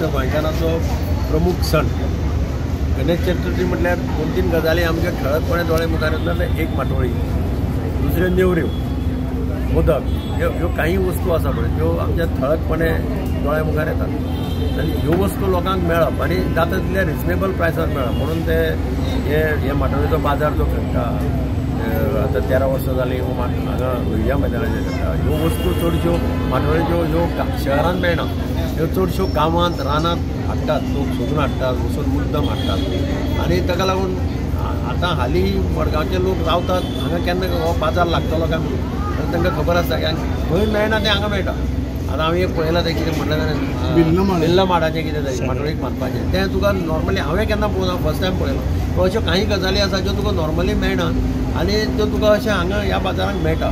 आमच्या गोंयकारांचो प्रमुख सण. गणेश चतुर्थी म्हटल्यार दोन तीन गजाली आमच्या ठळकपणे दोळे मुखार येता. एक माटोळी, दुसऱ्यो नेवऱ्यो, मोदक, ह्यो काही वस्तू आसा पळय त्यो आमच्या ठळकपणे दोळे मुखार येतात आनी ह्यो वस्तू लोकांक मेळप आनी जाता तितल्या रिजनेबल प्रायसार मेळप म्हणून ते हे माटोळीचो बाजार जो खेळटा आतां 13 वर्सां जालीं हांगा रुइया मैदानाचेर खेळटा. ह्यो वस्तू चडश्यो माटोळीच्यो ह्यो शहरांत मेळना, ह्यो चडश्यो गांवांत रानांत हाडटात, लोक सोदून हाडटात, वचून मुद्दम हाडटात आनी ताका लागून आतां हालीं मडगांवचे लोक रावतात हांगा केन्ना हो बाजार लागतलो काय म्हणून तांकां खबर आसता की खंय मेळना तें हांगा मेळटा. आतां हांवें एक पळयलां तें कितें म्हणलें जाल्यार बिल्ल माडाचें कितें जाय माटोळीक बांदपाचें तें तुका नॉर्मली हांवें केन्ना पळोवना, फर्स्ट टायम पळयलां. पूण अश्यो कांय गजाली आसा ज्यो तुका नॉर्मली मेळना आनी त्यो तुका अशें हांगा ह्या बाजारांत मेळटा.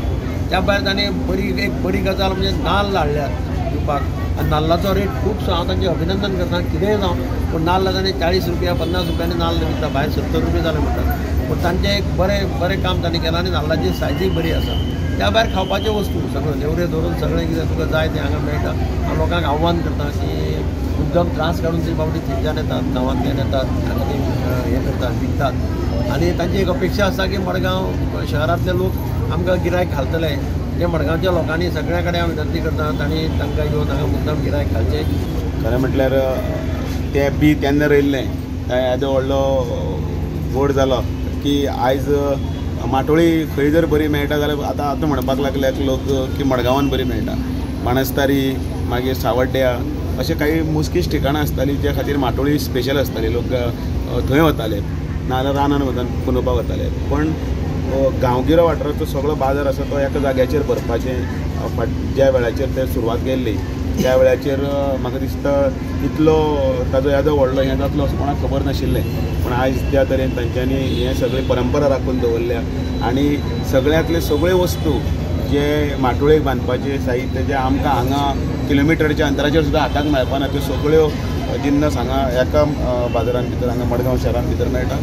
त्या भायर ताणें बरी एक बरी गजाल म्हणजे नाल्ल हाडल्यात दिवपाक आनी नाल्लाचो रेट खूब, हांव तांचें अभिनंदन करता कितेंय जावं पूण नाल्ल ताणें 40 रुपया 50 रुपयांनी नाल्ल विकता, भायर 70 रुपया जाले म्हणटात. पूण तांचें एक बरें बरें काम तांणी केलां आनी नाल्लाची सायजूय बरी आसा. त्या भायर खावपाच्यो वस्तू सगळ्यो नेवऱ्यो धरून सगळें कितें तुका जाय तें हांगा मेळटा. हांव लोकांक आव्हान करता की मुद्दम त्रास काडून ते फावटी थंयच्यान येतात, गांवांतल्यान येतात, हांगा ते हें करतात, विकतात आनी तांची एक अपेक्षा आसा की मडगांव शहरांतले लोक आमकां गिरायक घालतले. जे मडगांवच्या लोकांनी सगळ्या कडेन हांव विनंती करता तांणी तांकां येवन हांगा मुद्दम गिरायक घालचें. खरें म्हटल्यार तें बी तेन्ना रोयल्लें येदो व्हडलो व्हड जालो की आयज माटोळी खंय जर बरी मेळटा जाल्यार आतां आतां म्हणपाक लागल्यात लोक की मडगांवान बरी मेळटा. बाणस्तारी, मागीर सावड्ड्या अशें काही मोजकीच ठिकाणां आसतालीं ज्या खातीर माटोळी स्पेशल आसताली, लोक थंय वताले नाजाल्यार रानान वतान पुनोवपाक वताले. पण गांवगिरो वाठाराचो सगळो बाजार आसा तो एका जाग्याचेर भरपाचें ज्या वेळाचेर ते सुरवात केल्ली त्या वेळाचेर म्हाका दिसता इतलो ताजो येदो व्हडलो हें जातलो असो कोणाक खबर नाशिल्लें. पूण आयज त्या तरेन तांच्यांनी हें सगळी परंपरा राखून दवरल्या आनी सगळ्यांतले सगळ्यो वस्तू जे माटोळेक बांदपाचें साहित्य जें आमकां हांगा किलोमिटरच्या अंतराचेर सुद्दां हाताक मेळपाना त्यो सगळ्यो जिन्नस हांगा एका बाजारान भितर हांगा मडगांव शहरान भितर मेळटा.